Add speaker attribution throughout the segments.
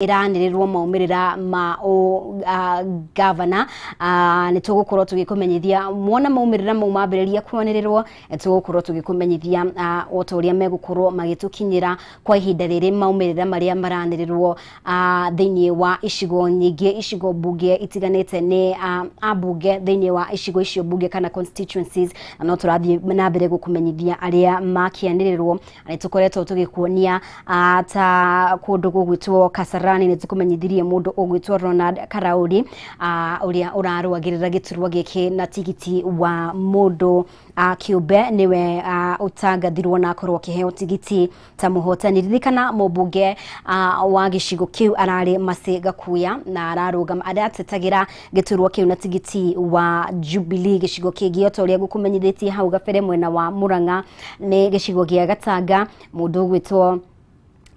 Speaker 1: Ĩranĩrĩrwo maumĩrĩra ma gavana, nĩ tũgũkorwo tũgĩkũmenyithia mwona maumĩrĩra mau mambĩrĩria kwanĩrĩrwo. Tũgũkorwo tũgĩkũmenyithia o ta ũrĩa megũkorwo magĩtũkinyĩra. Kwa ihinda rĩrĩ, maumĩrĩra marĩa maranĩrĩrwo thĩinĩ wa icigo nyingĩ, icigo mbunge itiganĩte, nĩ ambunge thĩinĩ wa icigo icio mbunge kana constituencies, na no tũrathiĩ na mbere gũkũmenyithia arĩa makĩanĩrĩrwo. Nĩ tũkoretwo tũgĩkuonia ta kũndũ gũgwĩtwo Kasarani, nĩ tũkũmenyithirie mũndũ ũgwĩtwo Ronald Karauri, ũrĩa ũrarũagĩrĩra gĩturwa gĩkĩ na tigiti wa mũndũ kĩũmbe, nĩwe ũtangathirwo na akorwo akĩheo tigiti ta mũhotani. Ririkana mũmbunge wa gĩcigo kĩu ararĩ Mercy Gakuya, na ararũgama aratetagĩra gĩturwa kĩu na tigiti wa Jubilee. Gĩcigo kĩngĩ, o ta ũrĩa ngũkũmenyithĩtie hau gabere, mwena wa Murang'a nĩ gĩcigo gĩa Gatanga, mũndũ ũgwĩtwo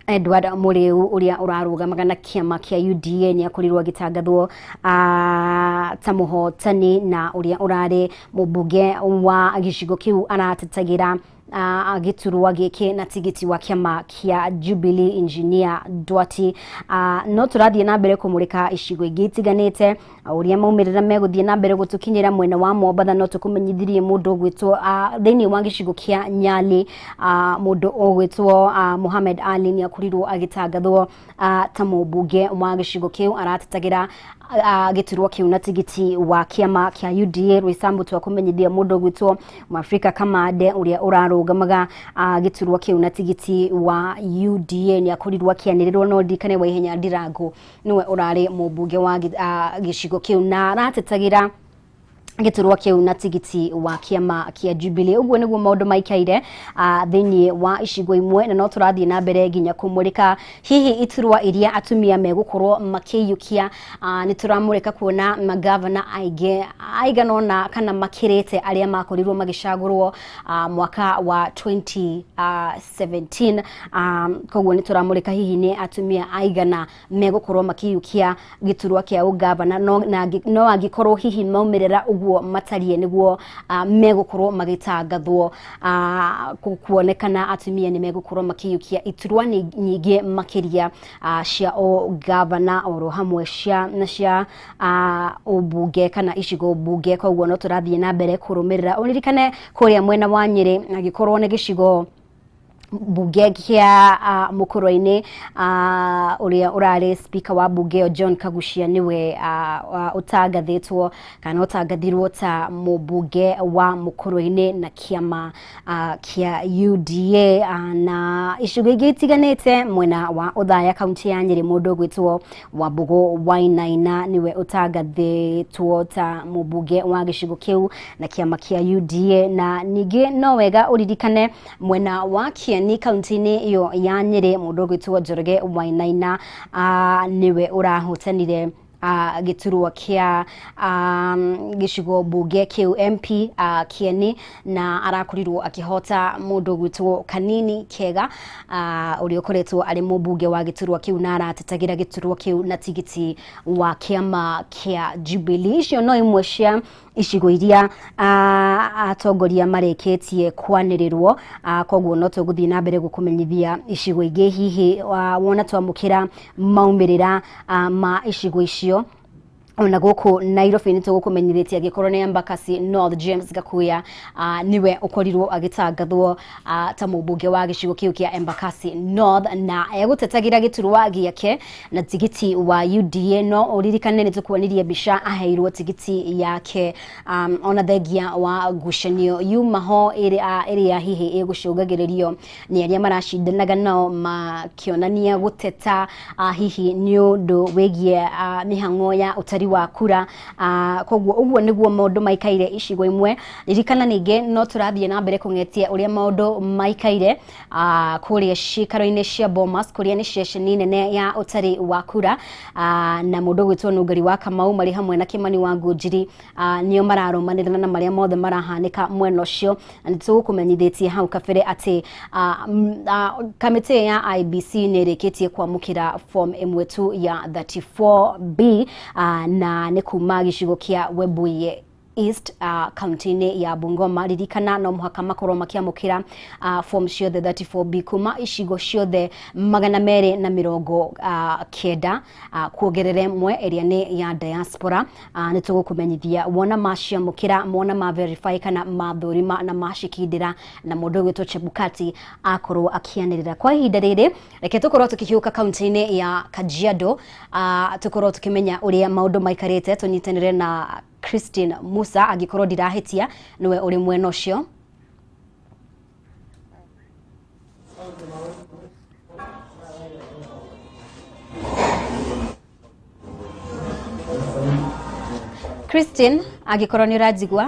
Speaker 1: Edward Muriu ũrĩa ũrarũgamaga na kĩama kĩa UDA nĩ akorirwo agĩtangathwo ta mũhotani, na ũrĩa ũrarĩ mũmbunge wa gĩcigo kĩu aratetagĩra gĩturwa gĩkĩ na tigiti wa kĩama kĩa Jubilee, Engineer Ndwati. No tũrathiĩ na mbere kũmũrĩka icigo ingĩ itiganĩte ũrĩa maumĩrĩra megũthiĩ na mbere gũtũkinyĩra. Mwena wa Mombatha, no tũkũmenyithirie mũndũ ũgwĩtwo thĩinĩ wa gĩcigo kĩa Nyali, mũndũ ũgwĩtwo Mohamed Ali nĩ akorirwo agĩtangathwo ta mũmbunge wa gĩcigo kĩu, aratetagĩra gĩturwa kĩu na tigiti wa kĩama kĩa UDA. Roysambu, twakũmenyithia mũndũ ũgwĩtwo Mwafrika Kamande ũrĩa ũrarũgamaga gĩturwa kĩu na tigiti wa UDA nĩ akorirwo akĩanĩrĩrwo. No ndirikane Waihenya Ndirangu nĩwe ũrarĩ mũmbunge wa gĩcigo kĩu na aratetagĩra gĩturwa kĩu na tigiti wa kĩama kĩa Jubilee. Ũguo nĩguo maũndũ maikaire thĩinĩ wa icigo imwe, na no tũrathiĩ na mbere nginya kũmũrĩka hihi iturwa iria atumia megũkorwo makĩiyũkia. Nĩ tũramũrĩka kuona magavana aingĩ aigana ũna kana makĩrĩte arĩa makorirwo magĩcagũrwo mwaka wa 2017. Koguo nĩ tũramũrĩka hihi nĩ atumia aigana megũkorwo makĩiyũkia gĩturwa kĩa ũgavana, no angĩkorwo hihi maumĩrĩra ũguo matariĩ nĩguo megũkorwo magĩtangathwo, kuonekana atumia nĩ megũkorwo makĩiyũkia iturwa nyingĩ makĩria cia ũgavana oro hamwe cia na cia ũmbunge kana icigo mbunge. Koguo no tũrathiĩ na mbere kũrũmĩrĩra. Ũririkane kũrĩa mwena wa Nyĩrĩ, angĩkorwo nĩ gĩcigo mbunge kĩa Mũkũrwe-inĩ, ũrĩa ũrarĩ speaker wa mbunge ĩyo John Kagucia nĩwe ũtangathĩtwo kana ũtangathirwo ta mũmbunge wa Mũkũrwe-inĩ na kĩama kĩa UDA. Na icigo ingĩ itiganĩte, mwena wa Othaya, kaunti ya Nyĩrĩ, mũndũ ũgwĩtwo Wambũgũ Wainaina nĩwe ũtangathĩtwo ta mũmbunge wa gĩcigo kĩu na kĩama kĩa UDA. Na ningĩ no wega ũririkane mwena wa Kieni, kaunti-inĩ ĩyo ya Nyĩrĩ, mũndũ ũgwĩtwo Njoroge Wainaina nĩwe ũrahotanire gĩturwa kĩa gĩcigo mbunge kĩu, MP Kieni, na arakorirwo akĩhota mũndũ ũgwĩtwo Kanini Kega, ũrĩa ũkoretwo arĩ mũmbunge wa gĩturwa kĩu na aratetagĩra gĩturwa kĩu na tigiti wa kĩama kĩa Jubilee. Icio no imwe cia icigo iria atongoria marĩkĩtie kwanĩrĩrwo. Koguo no tũgũthiĩ na mbere gũkũmenyithia icigo ingĩ hihi wona twamũkĩra maumĩrĩra ma icigo icio. Ona gũkũ Nairobi nĩ tũgũkũmenyithĩtie, angĩkorwo nĩ Embakasi North, James Gakuya niwe ũkorirwo agĩtangathwo ta mũmbunge wa gĩcigo kĩu kĩa Embakasi North, na egũtetagĩra gĩturwa gĩake na tigiti wa UDA. No ũririkane nĩ tũkuonirie mbica aheirwo tigiti yake, ona thengia wa ngucanio yuma ho ĩrĩa hihi ĩgũcũngagĩrĩrio nĩ arĩa maracindanaga nao makĩonania gũteta, hihi nĩ ũndũ wĩgiĩ mĩhang'o ya ũtari wa kura. Koguo ũguo nĩguo maũndũ maikaire icigo imwe. Ririkana ningĩ no tũrathiĩ na mbere kũng'etia ũrĩa maũndũ maikaire kũrĩa cikaro-inĩ cia Bomas, kũrĩa nĩ ceceni nene ya ũtari wa kura, na mũndũ ũgwĩtwo Nũngari wa Kamau marĩ hamwe na Kimani wa Ngũnjiri nĩo mararũmanĩrĩra na marĩa mothe marahanĩka mwena ũcio. Na nĩ tũgũkũmenyithĩtie hau kabere atĩ kamĩtĩ ya IEBC nĩ ĩrĩkĩtie kwamũkĩra form ĩmwe tu ya 34B, na nĩ kuma gĩcigo kĩa Webuye. East kaunti-inĩ ya Bungoma. Ririkana no mũhaka makorwo makĩamũkĩra form ciothe 34B kuma icigo ciothe 290 kuongerera ĩmwe ĩrĩa nĩ ya diaspora. Nĩ tũgũkũmenyithia wona maciamũkĩra, mona ma verify kana mathũrima na macikindĩra, na mũndũ ũgwĩtwo Chebukati akorwo akĩanĩrĩra. Kwa ihinda rĩrĩ, reke tũkorwo tũkĩhiũka kaunti-inĩ ya Kajiado, tũkorwo tũkĩmenya ũrĩa maũndũ maikarĩte, tũnyitanĩre na Christine Musa, angĩkorwo ndirahĩtia nĩwe ũrĩ mwena ũcio. Christine, angĩkorwo nĩ ũranjigua.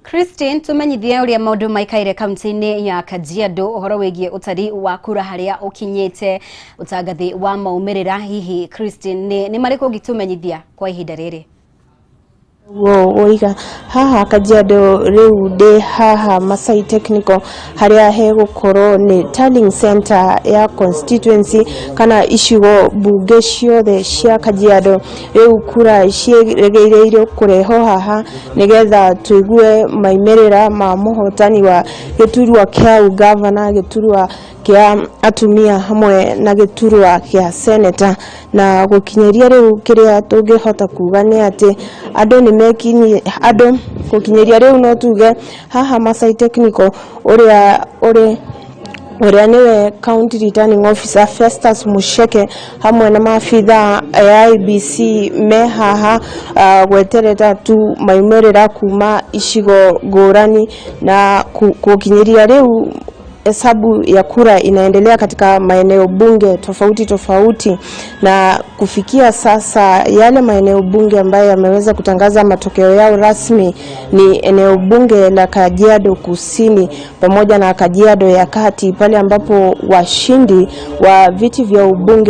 Speaker 1: Christine, tumenyithie ũrĩa maũndũ maikaire kaunti-inĩ ya Kajiado, ũhoro wĩgiĩ ũtari wa kura, harĩa ũkinyĩte, ũtangathi wa maumĩrĩra. Hihi Christine, nĩ marĩkũ ũngĩtũmenyithia kwa ihinda rĩrĩ?
Speaker 2: Guo woiga haha Kajiado, rĩu ndĩ haha Masai Technical, harĩa hegũkorwo nĩ tallying center ya constituency kana icigo bunge ciothe cia Kajiado. Rĩu kura ciĩrĩgĩrĩirwo kũrehwo haha nĩgetha tũigue maimĩrĩra ma mũhotani wa gĩturwa kĩa ũgavana, gĩturwa kĩa atumia hamwe na gĩturwa kĩa seneta. Na gũkinyĩria rĩu, kĩrĩa tũngĩhota kuga nĩ atĩ andũ nĩ mekinyi andũ gũkinyĩria rĩu, no tuge haha Masai Technical, ũrĩa ũrĩ ũrĩa nĩwe county returning officer Festus Musheke hamwe na maabitha a IEBC me haha gweterera tu maumĩrĩra kuma icigo ngũrani. Na gũkinyĩria rĩu, hesabu ya kura inaendelea katika maeneo bunge tofauti tofauti, na kufikia sasa yale maeneo bunge ambayo yameweza kutangaza matokeo yao rasmi ni eneo bunge la Kajiado Kusini pamoja na Kajiado ya Kati, pale ambapo washindi wa viti vya ubunge